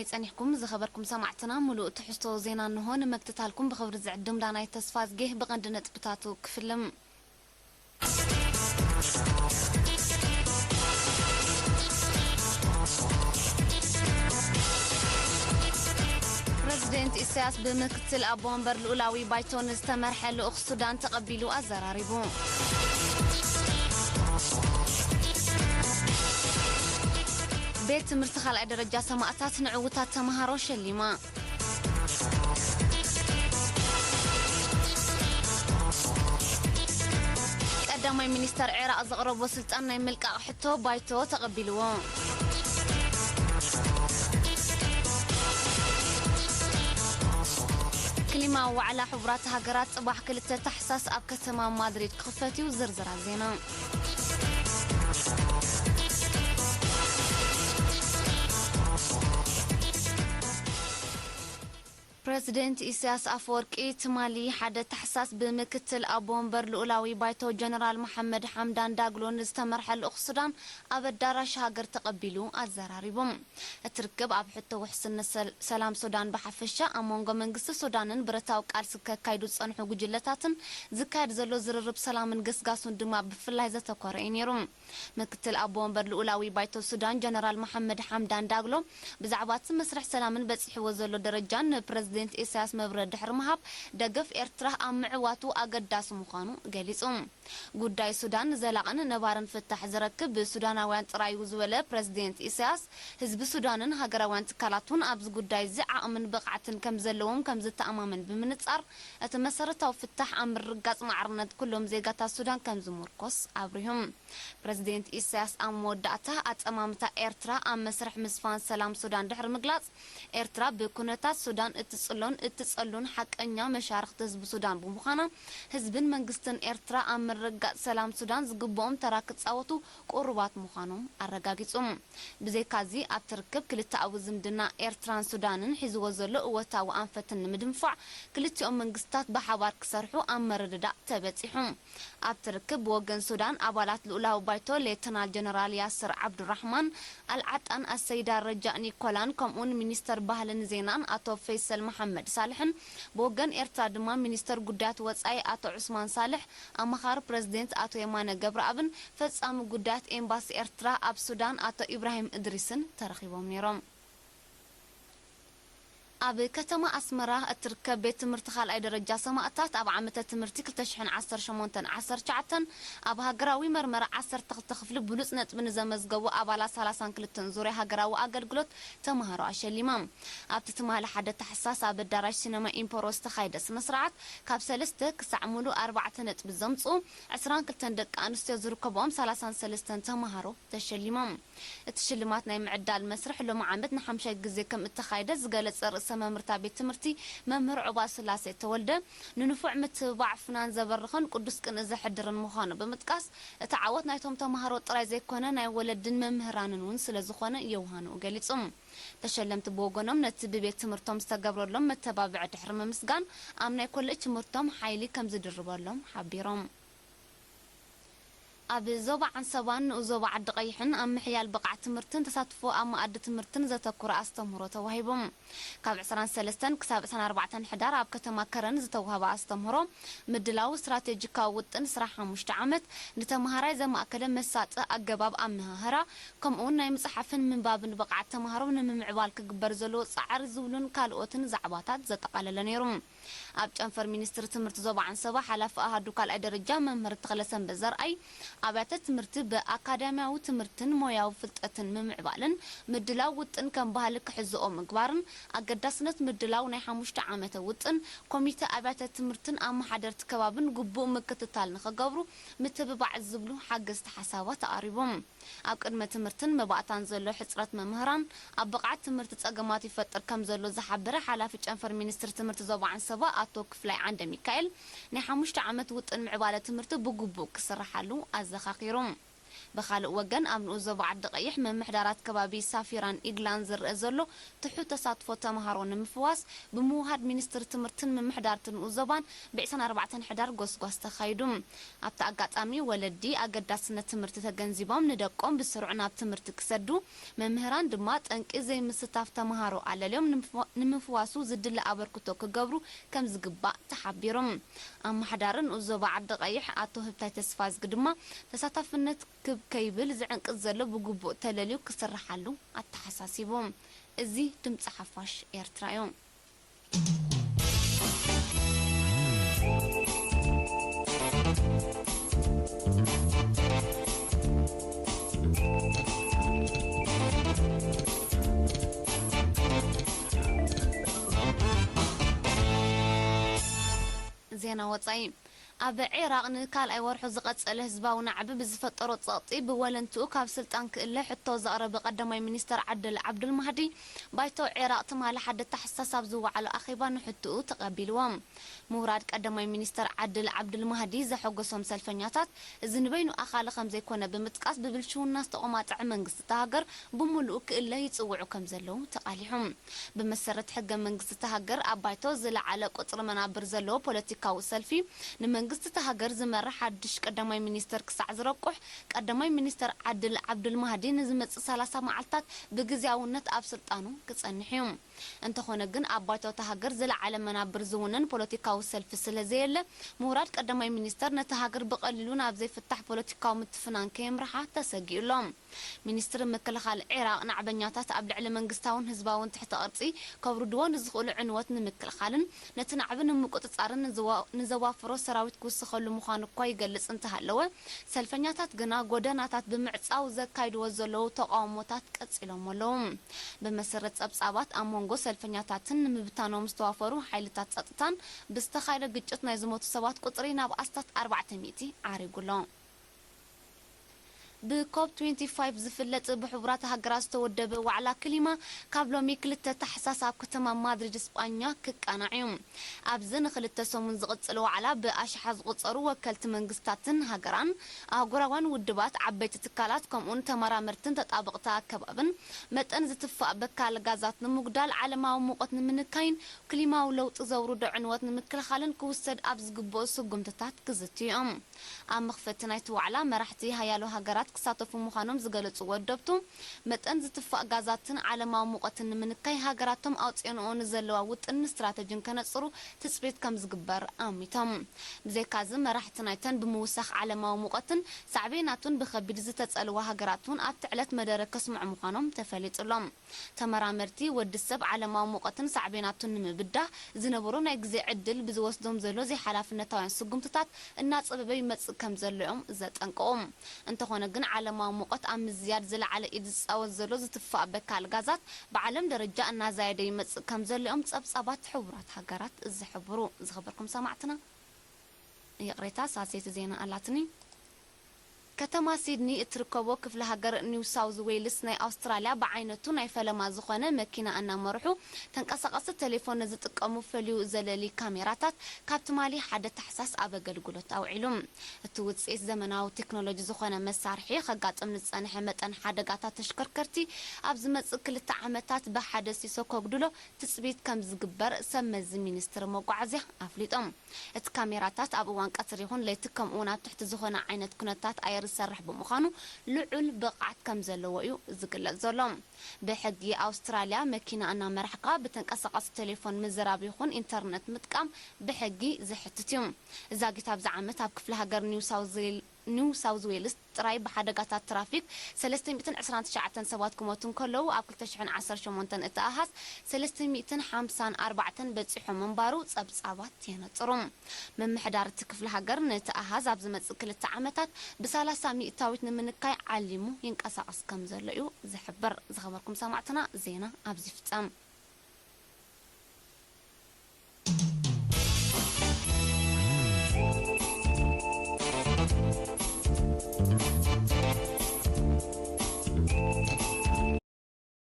ጸኒሕኩም ዝኸበርኩም ሰማዕትና፣ ምሉእ ትሕዝቶ ዜና እንሆ። ንምክትታልኩም ብኽብሪ ዝዕድም ዳናይት ተስፋዝጌ። ብቐንዲ ነጥብታቱ ክፍልም። ፕረዚደንት ኢሳያስ ብምክትል ኣቦ ወንበር ልኡላዊ ባይቶ ንዝተመርሐ ልኡኽ ሱዳን ተቐቢሉ ኣዘራሪቡ። ቤት ትምህርቲ ካልኣይ ደረጃ ሰማእታት ንዕዉታት ተምሃሮ ሸሊማ። ቀዳማይ ሚኒስተር ዒራቕ ዘቕረቦ ስልጣን ናይ ምልቃቕ ሕቶ ባይቶ ተቐቢልዎ። ክሊማ፣ ዋዕላ ሕቡራት ሃገራት ጽባሕ ክልተ ታሕሳስ ኣብ ከተማ ማድሪድ ክኽፈት እዩ። ዝርዝራት ዜና። ፕረዚደንት ኢሳያስ ኣፈወርቂ ትማሊ ሓደ ታሕሳስ ብምክትል ኣቦ ወንበር ልኡላዊ ባይቶ ጀነራል መሓመድ ሓምዳን ዳግሎ ንዝተመርሐ ልኡኽ ሱዳን ኣብ ኣዳራሽ ሃገር ተቐቢሉ ኣዘራሪቡ። እቲ ርክብ ኣብ ሕቶ ውሕስነት ሰል-፣ ሰላም ሱዳን ብሓፈሻ፣ ኣብ መንጎ መንግስቲ ሱዳንን ብረታዊ ቃልሲ ከካይዱ ዝጸንሑ ጉጅለታትን ዝካየድ ዘሎ ዝርርብ ሰላምን ገስጋሱን ድማ ብፍላይ ዘተኮረ እዩ ነይሩ። ምክትል ኣቦ ወንበር ልኡላዊ ባይቶ ሱዳን ጀነራል መሓመድ ሓምዳን ዳግሎ ብዛዕባ እቲ መስርሕ ሰላምን በጺሕዎ ዘሎ ደረጃን ንፕረዚደንት ኢሳያስ መብርሂ ድሕሪ ምሃብ፣ ደገፍ ኤርትራ ኣብ ምዕዋቱ ኣገዳሲ ምዃኑ ገሊጹ። ጉዳይ ሱዳን ዘላቕን ነባርን ፍታሕ ዝረክብ ብሱዳናውያን ጥራይ እዩ ዝበለ ፕረዚደንት ኢሳያስ፣ ህዝቢ ሱዳንን ሃገራውያን ትካላቱን ኣብዚ ጉዳይ እዚ ዓቕምን ብቕዓትን ከም ዘለዎም ከም ዝተኣማመን ብምንጻር፣ እቲ መሰረታዊ ፍታሕ ኣብ ምርግጋጽ ማዕርነት ኩሎም ዜጋታት ሱዳን ከም ዝምርኮስ ኣብሪሁ። ፕረዚደንት ኢሳያስ ኣብ መወዳእታ ኣጠማምታ ኤርትራ ኣብ መስርሕ ምስፋን ሰላም ሱዳን ድሕሪ ምግላጽ፣ ኤርትራ ብኩነታት ሱዳን እትጽሎን እትጸሉን ሓቀኛ መሻርኽቲ ህዝቢ ሱዳን ብምዃና፣ ህዝብን መንግስትን ኤርትራ ኣብ ምርግጋጽ ሰላም ሱዳን ዝግብኦም ተራ ክጻወቱ ቁሩባት ምዃኖም ኣረጋጊጹ። ብዘይካዚ፣ ኣብቲ ርክብ ክልተኣዊ ዝምድና ኤርትራን ሱዳንን ሒዝዎ ዘሎ እወታዊ ኣንፈትን ንምድንፋዕ፣ ክልቲኦም መንግስታት ብሓባር ክሰርሑ ኣብ ምርድዳእ ተበጺሑ። ኣብቲ ርክብ ብወገን ሱዳን ኣባላት ልኡላዊ ባይቶ ሌተናል ጀነራል ያስር ዓብዱራሕማን ኣልዓጣን ኣሰይዳ ረጃእ ኒኮላን ከምኡውን ሚኒስተር ባህልን ዜናን ኣቶ ፈይሰል መሓመድ ሳልሕን ብወገን ኤርትራ ድማ ሚኒስተር ጉዳያት ወጻኢ ኣቶ ዑስማን ሳልሕ፣ ኣማኻሪ ፕረዚደንት ኣቶ የማነ ገብረኣብን ፈጻሚ ጉዳያት ኤምባሲ ኤርትራ ኣብ ሱዳን ኣቶ ኢብራሂም እድሪስን ተረኺቦም ነይሮም። ኣብ ከተማ ኣስመራ እትርከብ ቤት ትምህርቲ ካልኣይ ደረጃ ሰማእታት ኣብ ዓመተ ትምህርቲ ክልተ ሽሕን ዓሰርተ ሸሞንተን ዓሰርተ ትሽዓተን ኣብ ሃገራዊ መርመራ ዓሰርተ ክልተ ክፍሊ ብሉጽ ነጥቢ ንዘመዝገቡ ኣባላት ሰላሳን ክልተን ዙርያ ሃገራዊ ኣገልግሎት ተምሃሮ ኣሸሊማ። ኣብቲ ትማሊ ሓደ ታሕሳስ ኣብ ኣዳራሽ ሲነማ ኢምፖሮ ዝተኻየደ ስነ ስርዓት ካብ ሰለስተ ክሳዕ ሙሉእ ኣርባዕተ ነጥቢ ዘምጽኡ ዕስራን ክልተን ደቂ ኣንስትዮ ዝርከብኦም ሰላሳን ሰለስተን ተምሃሮ ተሸሊሞም። እቲ ሽልማት ናይ ምዕዳል መስርሕ ሎሚ ዓመት ንሓምሻይ ግዜ ከም እተኻየደ ዝገለጸ ርእሰ መምህርታ ቤት ትምህርቲ መምህር ዑባስላሴ ተወልደ፣ ንንፉዕ ምትብባዕ ፍናን ዘበርኽን ቅዱስ ቅንኢ ዘሕድርን ምዃኑ ብምጥቃስ፣ እቲ ዓወት ናይቶም ተምሃሮ ጥራይ ዘይኮነ ናይ ወለድን መምህራንን እውን ስለ ዝኾነ የውሃንኡ ገሊጹ። ተሸለምቲ ብወገኖም ነቲ ብቤት ትምህርቶም ዝተገብረሎም መተባብዒ ድሕሪ ምምስጋን፣ ኣብ ናይ ኮሌጅ ትምህርቶም ሓይሊ ከም ዝድርበሎም ሓቢሮም። ኣብ ዞባ ዓንሰባን ንኡስ ዞባ ዓዲ ቀይሕን ኣብ ምሕያል ብቕዓት ትምህርትን ተሳትፎ ኣብ መኣዲ ትምህርትን ዘተኩረ ኣስተምህሮ ተዋሂቡ። ካብ ዕስራን ሰለስተን ክሳብ ዕስራን ኣርባዕተን ሕዳር ኣብ ከተማ ከረን ዝተዋህበ ኣስተምህሮ፣ ምድላው ስትራቴጂካዊ ውጥን ስራሕ ሓሙሽተ ዓመት፣ ንተምሃራይ ዘማእከለ መሳጢ ኣገባብ ኣመሃህራ፣ ከምኡውን ናይ ምጽሓፍን ምንባብን ብቕዓት ተምሃሮ ንምምዕባል ክግበር ዘለዎ ጻዕሪ ዝብሉን ካልኦትን ዛዕባታት ዘጠቓለለ ነይሩ። ኣብ ጨንፈር ሚኒስትሪ ትምህርቲ ዞባ ዓንሰባ ሓላፊ ኣሃዱ ካልኣይ ደረጃ መምህር ተኽለሰንበት ዘርኣይ፣ ኣብያተ ትምህርቲ ብኣካዳሚያዊ ትምህርትን ሞያዊ ፍልጠትን ምምዕባልን ምድላው ውጥን ከም ባህሊ ክሕዝኦ ምግባርን ኣገዳስነት ምድላው ናይ ሓሙሽተ ዓመተ ውጥን ኮሚተ ኣብያተ ትምህርትን ኣመሓደርቲ ከባብን ግቡእ ምክትታል ንኽገብሩ ምትብባዕ ዝብሉ ሓገዝቲ ሓሳባት ኣቕሪቦም። ኣብ ቅድመ ትምህርትን መባእታን ዘሎ ሕጽረት መምህራን፣ ኣብ ብቕዓት ትምህርቲ ጸገማት ይፈጥር ከም ዘሎ ዝሓበረ ሓላፊ ጨንፈር ሚኒስትሪ ትምህርቲ ዞባ ዓንሰባ ኣቶ ክፍላይ ዓንደ ሚካኤል፣ ናይ ሓሙሽተ ዓመት ውጥን ምዕባለ ትምህርቲ ብግቡእ ክስርሓሉ ኣዘኻኺሩ። ብኻልእ ወገን፣ ኣብ ንኡስ ዞባ ዓዲ ቀይሕ ምምሕዳራት ከባቢ ሳፊራን ኢግላን ዝረኣ ዘሎ ትሑት ተሳትፎ ተምሃሮ ንምፍዋስ፣ ብምውሃድ ሚኒስትሪ ትምህርትን ምምሕዳርት ንኡስ ዞባን ብ ዕስራን ኣርባዕተን ሕዳር ጎስጓስ ተኻይዱ። ኣብቲ ኣጋጣሚ፣ ወለዲ ኣገዳስነት ትምህርቲ ተገንዚቦም ንደቆም ብስሩዕ ናብ ትምህርቲ ክሰዱ፣ መምህራን ድማ ጠንቂ ዘይምስታፍ ተምሃሮ ኣለልዮም ንምፍዋ-፣ ንምፍዋሱ ዝድለ ኣበርክቶ ክገብሩ ከም ዝግባእ ተሓቢሩ። ኣመሓዳሪ ንኡስ ዞባ ዓዲ ቀይሕ ኣቶ ህብታይ ተስፋዝጊ ድማ፣ ተሳታፍነት ክብ ከይብል ዝዕንቅጽ ዘሎ ብግቡእ ተለልዩ ክስርሓሉ ኣተሓሳሲቡ። እዚ ድምጺ ሓፋሽ ኤርትራ እዩ። ዜና ወጻኢ። ኣብ ዒራቕ ንካልኣይ ወርሑ ዝቐጸለ ህዝባዊ ናዕቢ ብዝፈጠሮ ጸቕጢ፣ ብወለንትኡ ካብ ስልጣን ክእለ ሕቶ ዘቕረበ ቀዳማይ ሚኒስተር ዓደል ዓብዱል ማህዲ፣ ባይቶ ዒራቕ ትማሊ ሓደ ታሕሳስ ኣብ ዝወዓሎ ኣኼባ ንሕቶኡ ተቐቢልዎ። ምውራድ ቀዳማይ ሚኒስተር ዓደል ዓብዱል ማህዲ ዘሐጎሶም ሰልፈኛታት፣ እዚ ንበይኑ ኣኻሊ ከም ዘይኮነ ብምጥቃስ፣ ብብልሽውና ዝተቖማጠዐ መንግስቲ እታ ሃገር ብምሉኡ ክእለ ይጽውዑ ከም ዘለዉ ተቓሊሑ። ብመሰረት ሕገ መንግስቲ እታ ሃገር፣ ኣብ ባይቶ ዝለዓለ ቁጽሪ መናብር ዘለዎ ፖለቲካዊ ሰልፊ፣ ንመንግስቲ እታ ሃገር ዝመርሕ ሓድሽ ቀዳማይ ሚኒስተር ክሳዕ ዝረቁሕ፣ ቀዳማይ ሚኒስተር ዓድል ዓብዱል ማህዲ ንዝመጽእ ሰላሳ መዓልታት ብግዝያውነት ኣብ ስልጣኑ ክጸንሕ እዩ። እንተኾነ ግን፣ ኣብ ባይቶ እታ ሃገር ዝለዓለ መናብር ዝውንን ፖለቲካዊ ሰልፊ ስለ ዘየለ፣ ምውራድ ቀዳማይ ሚኒስተር ነታ ሃገር ብቐሊሉ ናብ ዘይፍታሕ ፖለቲካዊ ምትፍናን ከየምርሓ ተሰጊኡ ኣሎ። ሚኒስትሪ ምክልኻል ዒራቕ፣ ናዕበኛታት ኣብ ልዕሊ መንግስታውን ህዝባውን ትሕተ ቅርጺ ከውርድዎ ንዝኽእሉ ዕንወት ንምክልኻልን ነቲ ናዕቢ ንምቁጽጻርን ንዘዋ-፣ ንዘዋፍሮ ሰራዊት ክውስኸሉ ምዃኑ እኳ ይገልጽ እንተሃለወ፣ ሰልፈኛታት ግና ጎደናታት ብምዕጻው ዘካይድዎ ዘለዉ ተቓውሞታት ቀጺሎም ኣለዉ። ብመሰረት ጸብጻባት፣ ኣብ መንጎ ሰልፈኛታትን ንምብታኖም ዝተዋፈሩ ሓይልታት ጸጥታን ብዝተኻየደ ግጭት ናይ ዝሞቱ ሰባት ቁጽሪ ናብ ኣስታት ኣርባዕተ ሚእቲ ዓሪጉ ኣሎ። ብኮፕ ትዌንቲ ፋይቭ ዝፍለጥ ብሕቡራት ሃገራት ዝተወደበ ዋዕላ ክሊማ፣ ካብ ሎሚ ክልተ ታሕሳስ ኣብ ከተማ ማድሪድ ስጳኛ ክቃናዕ እዩ። ኣብዚ ንክልተ ሰሙን ዝቕጽል ዋዕላ፣ ብኣሽሓት ዝቑጸሩ ወከልቲ መንግስታትን ሃገራን፣ ኣህጉራውያን ውድባት፣ ዓበይቲ ትካላት፣ ከምኡውን ተመራመርትን ተጣበቕቲ ኣከባብን፣ መጠን ዝትፋእ በካል ጋዛት ንምጉዳል፣ ዓለማዊ ሙቐት ንምንካይን ክሊማዊ ለውጢ ዘውርዶ ዕንወት ንምክልኻልን ክውሰድ ኣብ ዝግብኦ ስጉምትታት ክዝትዩ እዮም። ኣብ መኽፈቲ ናይቲ ዋዕላ፣ መራሕቲ ሓያሎ ሃገራት ክሳተፉ ምዃኖም ዝገለጹ ወደብቱ፣ መጠን ዝትፋእ ጋዛትን ዓለማዊ ሙቐትን ንምንካይ፣ ሃገራቶም ኣውጺኦንኦ ንዘለዋ ውጥንን ስትራተጂን ከነጽሩ ትጽቢት ከም ዝግበር ኣሚቶም። ብዘይካዚ፣ መራሕቲ ናይተን ብምውሳኽ ዓለማዊ ሙቐትን ሳዕቤናቱን ብኸቢድ ዝተጸልዋ ሃገራት እውን ኣብቲ ዕለት መደረ ከስምዑ ምዃኖም ተፈሊጡ ኣሎ። ተመራመርቲ፣ ወዲ ሰብ ዓለማዊ ሙቐትን ሳዕቤናቱን ንምብዳህ ዝነበሮ ናይ ግዜ ዕድል ብዝወስዶም ዘሎ ዘይሓላፍነታውያን ስጉምትታት እናጸበበ ይመጽእ ከም ዘሎ እዮም ዘጠንቅቑ። እንተኾነ ግን፣ ዓለማዊ ሙቐት ኣብ ምዝያድ ዝለዓለ ኢድ ዝጻወት ዘሎ ዝትፋእ በካል ጋዛት፣ ብዓለም ደረጃ እናዛየደ ይመጽእ ከም ዘሎ እዮም ጸብጻባት ሕቡራት ሃገራት ዝሕብሩ። ዝኸበርኩም ሰማዕትና፣ ይቕሬታ፣ ሳልሰይቲ ዜና ኣላትኒ። ከተማ ሲድኒ እትርከቦ ክፍለ ሃገር ኒው ሳውዝ ዌልስ ናይ ኣውስትራልያ፣ ብዓይነቱ ናይ ፈለማ ዝኾነ፣ መኪና እናመርሑ ተንቀሳቐስቲ ቴሌፎን ንዝጥቀሙ ፈልዩ ዘለሊ ካሜራታት ካብ ትማሊ ሓደ ታሕሳስ ኣብ ኣገልግሎት ኣውዒሉ። እቲ ውጽኢት ዘመናዊ ቴክኖሎጂ ዝኾነ መሳርሒ፣ ከጋጥም ንዝጸንሐ መጠን ሓደጋታት ተሽከርከርቲ ኣብ ዝመጽእ ክልተ ዓመታት ብሓደ ሲሶ ከጉድሎ ትጽቢት ከም ዝግበር ሰብ መዚ ሚኒስትሪ መጓዓዝያ ኣፍሊጦም። እቲ ካሜራታት ኣብ እዋን ቀትሪ ይኹን ለይቲ፣ ከምኡ እውን ኣብ ትሕቲ ዝኾነ ዓይነት ኩነታት ኣየር ዝሰርሕ ብምዃኑ፣ ልዑል ብቕዓት ከም ዘለዎ እዩ ዝግለጽ ዘሎ። ብሕጊ ኣውስትራልያ፣ መኪና እናመራሕካ ብተንቀሳቓሲ ቴሌፎን ምዝራብ ይኹን ኢንተርነት ምጥቃም ብሕጊ ዘሕትት እዩ። ዛጊት ኣብዚ ዓመት ኣብ ክፍለ ሃገር ኒው ሳውዝ ዌል-፣ ኒው ሳውዝ ዌልስ ጥራይ ብሓደጋታት ትራፊክ ሰለስተ ሚእትን ዕስራን ትሽዓተን ሰባት ክሞቱ እንከለዉ፣ ኣብ ክልተ ሽሕን ዓሰርተ ሸሞንተን እቲ ኣሃዝ ሰለስተ ሚእትን ሓምሳን ኣርባዕተን በጺሑ ምንባሩ ጸብጻባት የነጽሩ። ምምሕዳር እቲ ክፍለ ሃገር ነቲ ኣሃዝ ኣብ ዝመጽእ ክልተ ዓመታት ብሰላሳ ሚእታዊት ንምንካይ ዓሊሙ ይንቀሳቐስ ከም ዘሎ እዩ ዝሕብር። ዝኸበርኩም ሰማዕትና፣ ዜና ኣብዚ ይፍጸም።